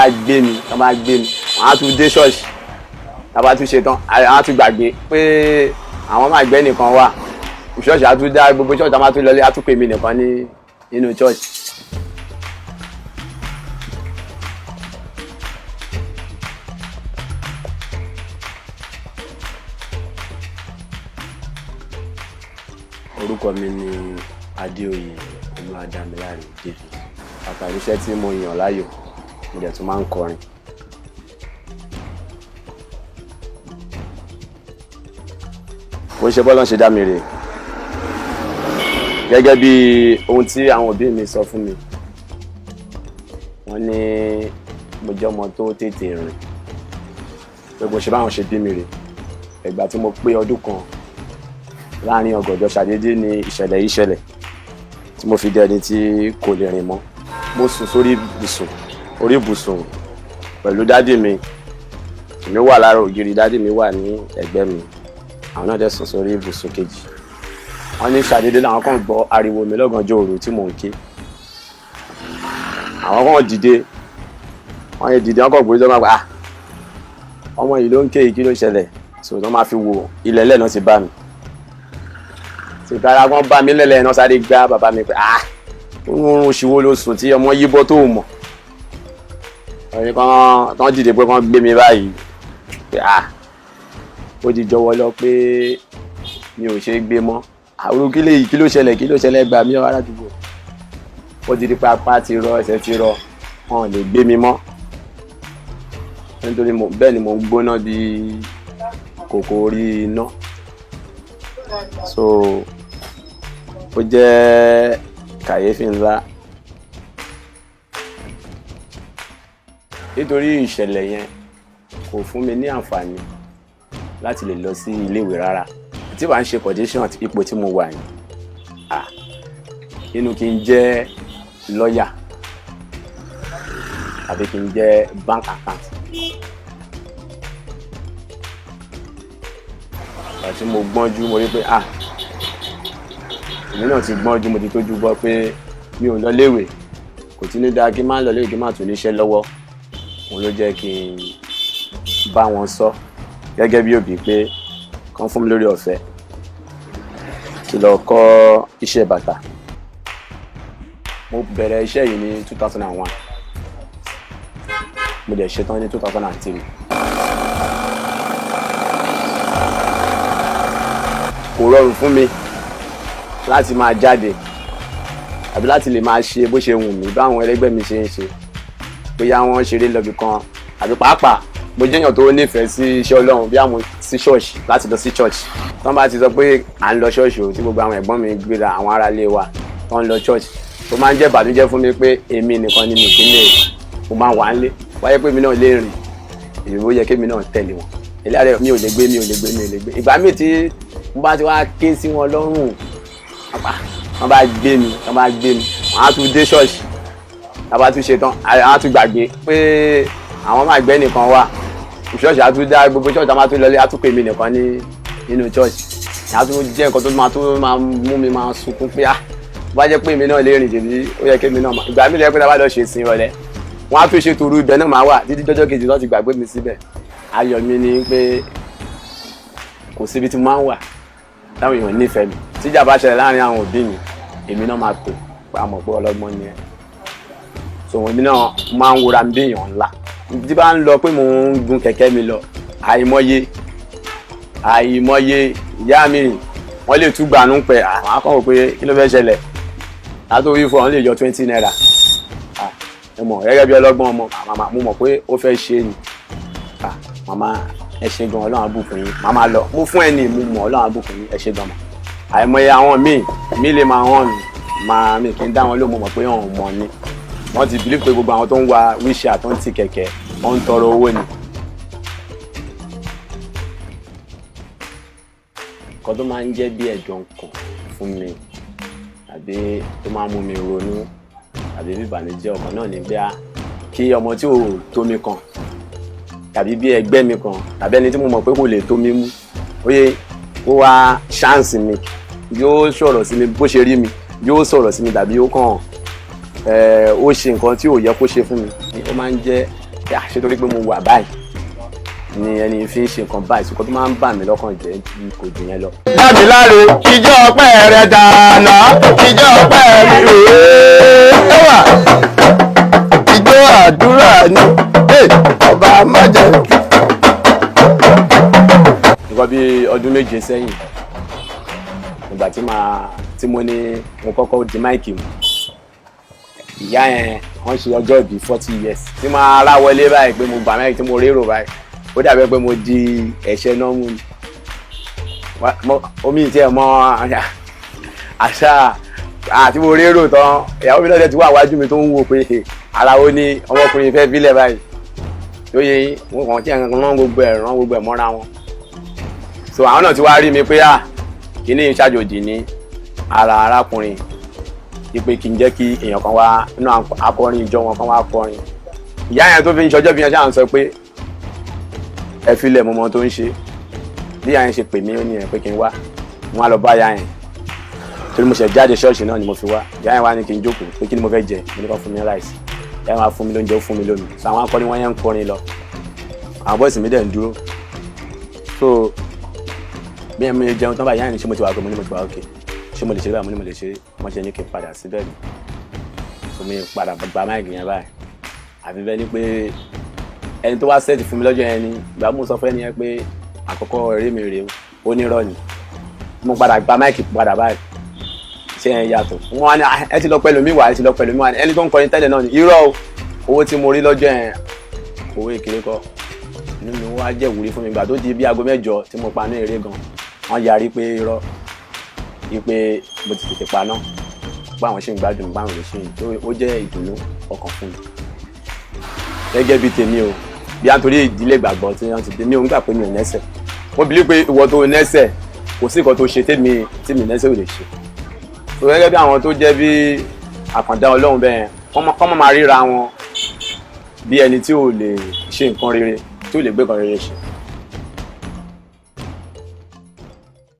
bá gbé mi, tán bá gbé mi, wọ́n á tún dé ṣọ́ọ̀ṣì. Tá bá tún ṣe tán, á tún gbàgbé pé àwọn máa gbẹ́ nìkan wà. Ṣọ́ọ̀ṣì á tún dá gbogbo ṣọ́ọ̀ṣì, á máa tún lọlé, á tún pè mí nìkan ní nínú ṣọ́ọ̀ṣì. Orúkọ mi ni Adéoyè Olúwadámiláre David. Àtàrí iṣẹ́ tí mo yàn láàyò, mo dẹ̀ tún máa ń kọrin. Bó ṣe bọ́lá ń ṣe dá mi rè gẹ́gẹ́ bí ohun tí àwọn òbí mi sọ fún mi, wọ́n ní mo jẹ́ ọmọ tó tètè rìn, pé bó ṣe báwọn ṣe bí mi rè. Ìgbà tí mo pé ọdún kan, láàrin ọ̀gànjọ́, ṣàdédé ni ìṣẹ̀lẹ̀ yìí ṣẹlẹ̀ tí mo fi dẹni tí kò lè rìn mọ́. Mo sùn sórí ibùsùn, orí ibùsùn pẹ̀lú daddy mi. Èmi wà lára ògiri, daddy mi wà ní ẹ̀gbẹ́ mi, àwọn náà dẹ̀ sùn sórí ibùsùn kejì. Wọ́n ní ṣàdédé làwọn kàn gbọ́ ariwo mi lọ́gànjọ́ òru tí mò ń ké. Àwọn kàn dìde, wọ́n yẹ dìde, wọ́n kàn gbórí sọ́mọ́ pé, "Ah, ọmọ yìí ló ń ké yìí, kí ló ṣẹlẹ̀?" So wọ́n máa fi wo ilẹ̀ ẹlẹ́ náà ti bá mi tìkára kan bá mi lẹ́lẹ̀ náà, sáré gbá bàbá mi pé, "Ah, oorun òṣìwò ló sùn tí ọmọ yíbọ́ tó mọ̀?" Ọ̀rẹ́ kan tán dìde pé kán gbé mi báyìí pé, ah, ó ti jọ̀wọ́ lọ pé mi ò ṣe é gbé mọ́. Àrùn kí lèyí? Kí ló ṣẹlẹ̀? Kí ló ṣẹlẹ̀? Gbà mí ará àdúgbò. Ó ti di pé apá ti rọ, ẹsẹ̀ ti rọ, wọn ò lè gbé mi mọ́, nítorí bẹ́ẹ̀ ni mo ń gbóná bí kòkó orí iná. So ó jẹ́ kàyéfì ńlá nítorí ìṣẹ̀lẹ̀ yẹn kò fún mi ní àǹfààní láti lè lọ sí iléèwé rárá. Tí wàá ń ṣe condition ipò tí mo wà yìí, ah, inú kí n jẹ́ lọ́yà tàbí kí n jẹ́ bank account. Ìgbà tí mo gbọ́njú, mo rí pé, ah, èmi náà ti gbọ́njú, mo ti tójú bọ́ pé mi ò lọ léèwé, kò tí ní dáa kí n má lọ léèwé, kí n má tún níṣẹ́ lọ́wọ́. Òun ló jẹ́ kí n bá wọn sọ gẹ́gẹ́ bí òbí pé kán fún mi lórí ọ̀fẹ́ kí lọ kọ́ iṣẹ́ bàtà. Mo bẹ̀rẹ̀ iṣẹ́ yìí ní 2001, mo dẹ̀ ṣetán ní 2003. Kò rọrùn fún mi láti máa jáde àbí láti lè máa ṣe bó ṣe wù mí báwọn ẹlẹgbẹ́ mi ṣe ń ṣe, bóyá wọ́n ṣeré lọ́bì kan àbí pàápàá mo jẹ́yàn tó nífẹ̀ẹ́ sí iṣẹ́ Ọlọ́run, bí àwọn sí ṣọ́ọ̀ṣì, láti lọ sí church. Tí wọ́n bá ti sọ pé à ń lọ ṣọ́ọ̀ṣì o, tí gbogbo àwọn ẹ̀gbọ́n mi gbéra, àwọn aráalé wa tó ń lọ church, tó máa ń jẹ́ ìbànújẹ́ fún mi pé èmi nìkan ni mi kì í lè, mo máa wà ń lé wáyé, pé èmi náà lè rìn èyí, ó yẹ kémi náà tẹ̀lé wọn. Ilé ààrẹ mi ò lè gbé, mi ò lè gbé, mi ò lè gbé. Ìgbà míì tí mo bá ti wá ké sí wọn lọ́rùn, wọ́n bá gbé mi, wọ́n bá gbé mi, wọ́n á tún dé ṣọ́ọ̀ṣì. Tá bá tún ṣe tán, á tún gbàgbé pé àwọn máa gbẹ́ nìkan wà. Ṣọ́ọ̀ṣì á tún dá gbogbo ṣọ́ọ̀ṣì, á máa tún lọlé, á tún pè mí nìkan ní nínú ṣọ́ọ̀ṣì. Á tún jẹ́ nǹkan tó máa tún máa mú mi máa sunkún pé, ah, bá jẹ́ pé èmi náà lè rìn jèbí, ó yẹ kémi náà máa. Ìgbà mi lè pé tá a bá lọ ṣe ìsìn ìrọ̀lẹ́, wọ́n á tún ṣe tòru, ibẹ̀ náà máa wà títí dọ́jọ́ kejì tó ti gbàgbé mi síbẹ̀. Ayọ̀ mi ni pé kò síbi tí mo máa ń wà táwọn èèyàn nífẹ̀ẹ́ mi. Tíjà bá ṣẹlẹ̀ láàrin àwọn òbí mi, èmi náà máa pè pé a mọ̀ pé ọlọ́gbọ́n ni ẹ́. So èmi náà máa ń wora mi bí èèyàn ńlá tí bá ń lọ pé mò ń gun kẹ̀kẹ́ mi lọ. Àìmọye, àìmọye ìyá mi, wọ́n lè tú gbanú pẹ̀, àwọn akọ̀wé pé kí ló fẹ́ ṣẹlẹ̀, látó wí fún ọ, lè yọ ₦20. Mo mọ̀ gẹ́gẹ́ bí ọlọ́gbọ́n ọmọ, màmá, mo mọ̀ pé ó fẹ́ ṣe ni. Màmá, ẹ ṣe gan, Ọlọ́run á bùkún yín. Màmá lọ mo fún ẹ ní, mo mọ̀, Ọlọ́run á bùkún yín, ẹ ṣe gan mọ̀. Àìmọye àwọn míì mi lè máa hàn mí, máa mi kì í dá wọn lóhùn. Mo mọ̀ pé ọ̀hún mọ̀ ni wọ́n ti believe pé gbogbo àwọn tó ń wa wheelchair, tó ń ti kẹ̀kẹ́, wọ́n ń tọrọ owó ni. Nǹkan tó máa ń jẹ́ bí ẹ̀dùn ọkàn fún mi àbí tó máa ń mú mi ronú àbí bí ìbànújẹ́ ọkàn náà ní bí a kí ọmọ tí ò tó mi kan tàbí bí ẹgbẹ́ mi kan tàbí ẹni tí mo mọ̀ pé kò lè tó mi mú, oye, kó wá chance mi, yóò sọ̀rọ̀ sí mi bó ṣe rí mi, yóò sọ̀rọ̀ sí mi tàbí ó kàn ó ṣe nǹkan tí ò yẹ kó ṣe fún mi, ó máa ń jẹ́ Yà ṣé torí pé mo wà báyìí ni ẹni fi ń ṣe nǹkan báyìí, ṣùgbọ́n tó máa ń bà mí lọ́kàn jẹ́ kò jù yẹn lọ. Dámiláre, ìjọ ọpẹ́ rẹ dáná, ìjọ ọpẹ́ mi rèé ẹwà, ìjọ àdúrà ni ọba májẹ. Nǹkan bí ọdún 7 sẹ́yìn, ìgbà tí màá tí mo ní mo kọ́kọ́ di mic mú, ìyá yẹn wọ́n ṣe ọjọ́ ìbí 40 years, tí màá rá wọlé báyìí pé mo gbà mic, tí mo rérò báyìí, ó dàbí pé mo di ẹ̀ṣẹ̀ náà mú ni. Omi tí ẹ mọ àṣà àti mo rérò tán, ìyàwó mi náà dẹ̀ ti wà wájú mi tó ń wò pé ara wo ni ọmọkùnrin fẹ́ bílẹ̀ báyìí tó yẹ yín. Mo kàn tí ẹ̀ rán gbogbo ẹ̀, rán gbogbo ẹ̀ mọ́ra wọn. So àwọn náà ti wá rí mi pé à kíní ṣàjòjì ní ara arákùnrin, wípé kí n jẹ́ kí èèyàn kan wá nínú akọrin ìjọ wọn kan wá kọrin. Ìyá yẹn tó fi ń ṣọjọ́ bí yẹn ṣáà ń sọ pé ẹ filẹ̀, mo mọ tó ń ṣe. Bí ìyá yẹn ṣe pè mí, ó ní ẹ pé kí n wá. Mo wá lọ bá ìyá yẹn torí mo ṣẹ̀ jáde ṣọ́ọ̀ṣì náà ni mo fi wá. Ìyá yẹn wá ní kí n jókòó, pé kí ni mo fẹ́ jẹ. Mo ní kó fún mi rice. Ìyá yẹn wá fún mi lóúnjẹ, ó fún mi lómi. So àwọn akọrin wọn yẹn ń kọrin lọ, àwọn boys mi dẹ̀ ń dúró. So bí ẹ mi jẹun tán báyìí, ìyá yẹn ní ṣé mo ti wà pé, mo ní mo ti wà okay. Ṣé mo lè ṣeré báyìí? Mo ní mo lè ṣeré. Wọ́n ṣe ní kí n padà síbẹ̀ ni. So mi padà gba mic yẹn báyìí, àfi bẹ́ẹ̀ ni pé ẹni tó wá set fún mi lọ́jọ́ yẹn ni ìgbà mo sọ fẹ́ ni yẹn pé àkọ́kọ́ eré mi rèé, ó ní irọ́ ni. Mo padà gba mic padà báyìí, ṣé ẹ yàtọ̀? Wọ́n á ní ẹ ti lọ pẹ̀lú mi wá, ẹ ti lọ pẹ̀lú mi wá. Ẹni tó ń kọrin tẹ́lẹ̀ náà ni irọ́ o. Owó tí mo rí lọ́jọ́ yẹn, owó ìkéré kọ́ inú mi wá jẹ́ ìwúrí fún mi. Ìgbà tó di bí aago 8 tí mo paná eré gan, wọ́n yarí pé irọ́, wípé mo ti tètè paná, pé àwọn ṣì ń gbádùn mi, báwọn lè ṣe yìí. Ó jẹ́ ìdùnnú ọkàn fún mi gẹ́gẹ́ bí tèmi o, bí a nítorí ìdílé ìgbàgbọ́ tí wọ́n ti dé mi ò ń gbà pé mi ò nẹ́sẹ̀. Mo believe pé ìwọ tó nẹ́sẹ̀, kò sí nǹkan tó ṣe tèmi tí mi nẹ́sẹ̀ ò lè ṣe. So gẹ́gẹ́ bí àwọn tó jẹ́ bí àkàndá Ọlọ́run bẹ́ẹ̀, kọ́ máa ríra wọn bí ẹni tí ò lè ṣe nǹkan rere, tí ò lè gbé nǹkan rere ṣe.